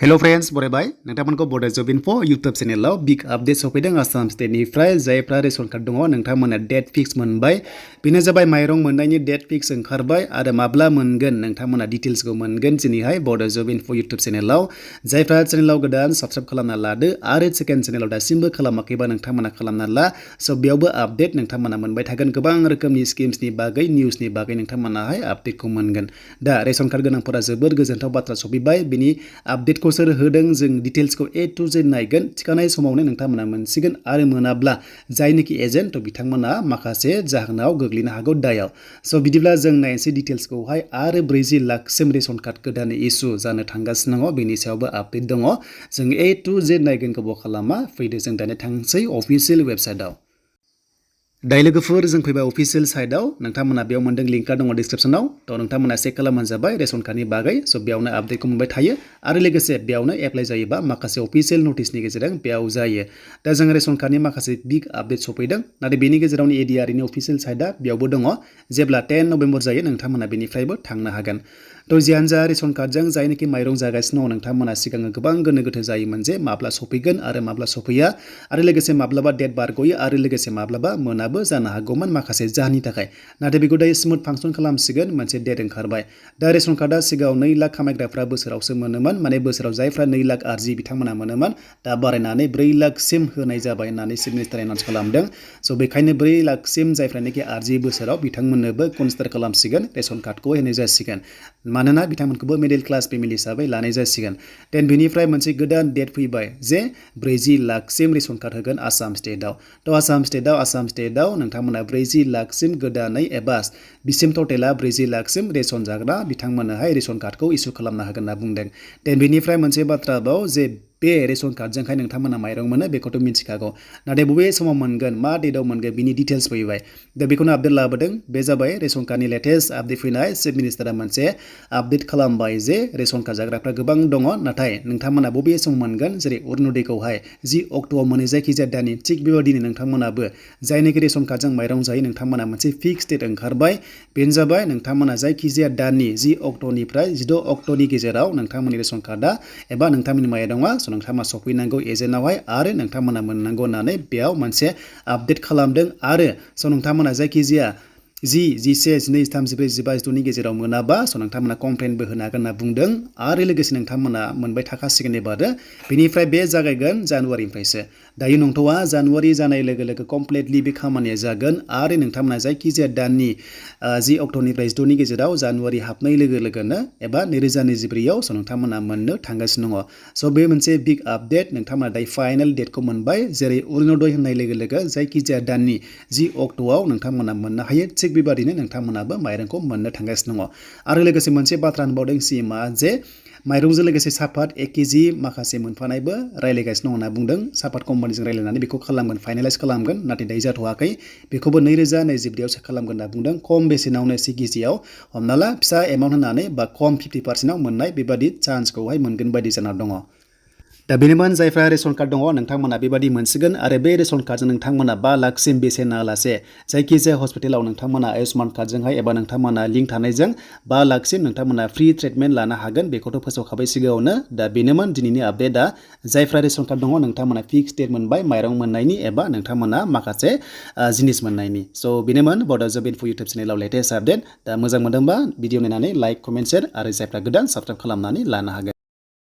Hello friends, बरायबाय नोंथांमोनखौ Bodojobinfo YouTube चेनेलाव बिग आपडेट सफैदों आसाम स्टेटनिफ्राय जायफ्रा रेशन कार्ड दङ नोंथांमोना डेट फिक्स मोनबाय बेनो जाबाय माइरं मोननायनि डेट फिक्स ओंखारबाय आरो माब्ला मोनगोन नोंथांमोना डिटेल्सखौ मोनगोन दिनैहाय Bodojobinfo YouTube चेनेलाव जायफ्रा चेनेलाव गोदान साबस्क्राइब खालामना लादो आरो सेकेन्ड चेनेलाव दासिमबो खालामाखैबा नोंथांमोना खालामना ला स' बेयावबो आपडेट नोंथांमोना मोनबाय थागोन गोबां रोखोमनि स्किम्सनि बागै निउसनि बागै नोंथांमोनाहाय आपडेटखौ मोनगोन दा रेशन कार्ड गोनांफोरा जोबोद गोजोनथाव बाथ्रा सफैबाय बिनि आपडेटखौ सोर होदों जों डिटेल्सखौ A to Z नायगोन थिखानाय समावनो नोंथांमोना मोनसिगोन आरो मोनाब्ला जायनिखि एजेन्ट बिथांमोना माखासे जाहोनाव गोग्लैनो हागौ दायाव स' बिदिब्ला जों नायनोसै डिटेल्सखौहाय आरो 40 लाखसिम रेशन कार्ड गोदान इस्यु जानो थांगासिनो दङ बेनि सायावबो आपडेट दङ जों A to Z नायगोन गोबाव खालामा फैदो जों दानो थांसै अफिसियेल वेबसाइटआव दायो लोगोफोर जों फैबाय अफिसियेल साइटआव नोंथांमोना बेयाव मोनदों लिंकआ दङ डिसक्रिप्शनाव थ' नोंथांमोना चेक खालामबानो जाबाय रेशन कार्डनि बागै स' बेयावनो आपडेटखौ मोनबाय थायो आरो लोगोसे बेयावनो एप्लाइ जायोबा माखासे अफिसियेल नटिसनि गेजेरजों बेयाव जायो दा जों रेशन कार्डनि माखासे बिग आपडेट सफैदों नाथाय बेनि गेजेरावनो ADRनि अफिसियेल साइटआ बेयावबो दङ जेब्ला 10 नभेम्बर जायो नोंथांमोना बेनिफ्रायबो थांनो हागोन थ' जियानो जा रेशन कार्डजों जायनोखि माइरं जागासिनो दङ नोंथांमोना सिगाङो गोबां गोनो गोथो जायोमोन जे माब्ला सफैगोन आरो माब्ला सफैया आरो लोगोसे माब्लाबा डेट बारग'यो आरो लोगोसे माब्लाबा मोनाबो जानो हागौमोन माखासे जाहोननि थाखाय नाथाय बेखौ दायो स्मुथ फांसन खालामसिगोन मोनसे डेट ओंखारबाय दा रेशन कार्डआ सिगाङाव 2 लाख खामायग्राफ्रा बोसोरावसो मोनोमोन माने बोसोराव जायफ्रा 2 लाख आरजि बिथांमोना मोनोमोन दा बारायनानै 4 लाखसिम होनाय जाबाय होननानै चिफ मिनिस्टार एनाउन्स खालामदों स' बेखायनो 4 लाखसिम जायफ्रानोखि आरजि बोसोराव बिथांमोननोबो कनसिडार खालामसिगोन रेशन कार्डखौ होनाय जासिगोन मानोना बिथांमोनखौबो मिडल क्लास फेमिलि हिसाबै लानाय जासिगोन देन बेनिफ्राय मोनसे गोदान डेट फैबाय जे 40 लाखसिम रेशन कार्ड होगोन आसाम स्टेटआव थ' आसाम स्टेटआव नोंथांमोना 40 लाखसिम गोदानै एबा बिसिम टटेला 40 लाखसिम रेशन जाग्रा बिथांमोननोहाय रेशन कार्डखौ इसु खालामना होगोन होनना बुंदों देन बेनिफ्राय मोनसे बाथ्रा बाव जे बे रेशन कार्डजोंहाय नोंथांमोना माइरं मोनो बेखौथ' मिन्थिखागौ नाथाय बबे समाव मोनगोन मा डेटआव मोनगोन बिनि डिटेल्स फैबाय दा बेखौनो आपडेट लाबोदों बे जाबाय रेशन कार्डनि लेटेस्ट आपडेट फैनाय चिफ मिनिस्टारा मोनसे आपडेट खालामबाय जे रेशन कार्ड जाग्राफ्रा गोबां दङ नाथाय नोंथांमोना बबे समाव मोनगोन जेरै अरुण'दयखौहाय 10 अक्ट'आव मोनो जायखिजाया दाननि थिग बेबायदिनो नोंथांमोनाबो जायनोखि रेशन कार्डजों माइरं जायो नोंथांमोना मोनसे फिक्स डेट ओंखारबाय बेनो जाबाय नोंथांमोना जायखिजाया दाननि 10 अक्ट'निफ्राय 16 अक्ट'नि गेजेराव नोंथांमोननि रेशन कार्डआ एबा नोंथांमोननि माइरंआ नोंथांमोना सफैनांगौ एजेन्टआवहाय आरो नोंथांमोना मोननांगौ होननानै बेयाव मोनसे आपडेट खालामदों आरो नोंथांमोना जायखिजाया 10, 11, 12, 13, 14, 15, 16नि गेजेराव मोनाबा नोंथांमोना कमप्लेनबो होनो हागोन होनना बुंदों आरो लोगोसे नोंथांमोना मोनबाय थाखासिगोन एबारो बेनिफ्राय बे जागायगोन जानुवारिनिफ्रायसो दायो नंथ'आ जानुवारि जानाय लोगो लोगो कमप्लिटलि बे खामानिया जागोन आरो नोंथांमोना जायखिजाया दाननि 10 अक्ट'निफ्राय 16नि गेजेराव जानुवारि हाबनाय लोगो लोगोनो एबा 2024आव नोंथांमोना मोननो थांगासिनो दङ स' बे मोनसे बिग आपडेट नोंथांमोना दायो फाइनाल डेटखौ मोनबाय जेरै अरुण'दय होननाय लोगो लोगो जायखिजाया दाननि 10 अक्ट'आव नोंथांमोना मोननो हायो थिग बेबादिनो नोंथांमोनाबो माइरंखौ मोननो थांगासिनो दङ आरो लोगोसे मोनसे बाथ्रा होनबावदों सिएमआ जे माइरंजों लोगोसे सापात 1 केजि माखासे मोनफानायबो रायलायगासिनो दं होनना बुंदों सापात कम्पानिजों रायलायनानै बेखौ खालामगोन फाइनालाइज खालामगोन नाथाय दायो जाथ'वाखै बेखौबो 2024 खालामगोन होनना बुंदों खम बेसेनावनो 1 केजियाव हमना ला फिसा एमाउन्ट होनानै बा खम 50% मोननाय बेबादि चान्सखौहाय मोनगोन बायदि जाना दङ दा बेनोमोन जायफ्रा रेशन कार्ड दङ नोंथांमोना बेबादि मोनसिगोन आरो बे रेशन कार्डजों नोंथांमोना 5 लाखसिम बेसेन नाङालासे जायखिजाया हस्पिटालाव नोंथांमोना आयुष्मान कार्डजोंहाय एबा नोंथांमोना लिंक थानायजों 5 लाखसिम नोंथांमोना फ्रि ट्रिटमेन्ट लानो हागोन बेखौथ' फोसावखाबाय सिगाङावनो दा बेनोमोन दिनैनि आपडेटआ जायफ्रा रेशन कार्ड दङ नोंथांमोना फिक्स डेट मोनबाय माइरं मोननायनि एबा नोंथांमोना माखासे जिनिस मोननायनि स' बेनोमोन Bodojobinfo YouTube चेनेलाव लेटेस्ट आपडेट दा मोजां मोनदोंबा भिडिअ नायनानै लाइक कमेन्ट शेयार आरो जायफ्रा गोदान साबस्क्राइब खालामनानै लानो हागोन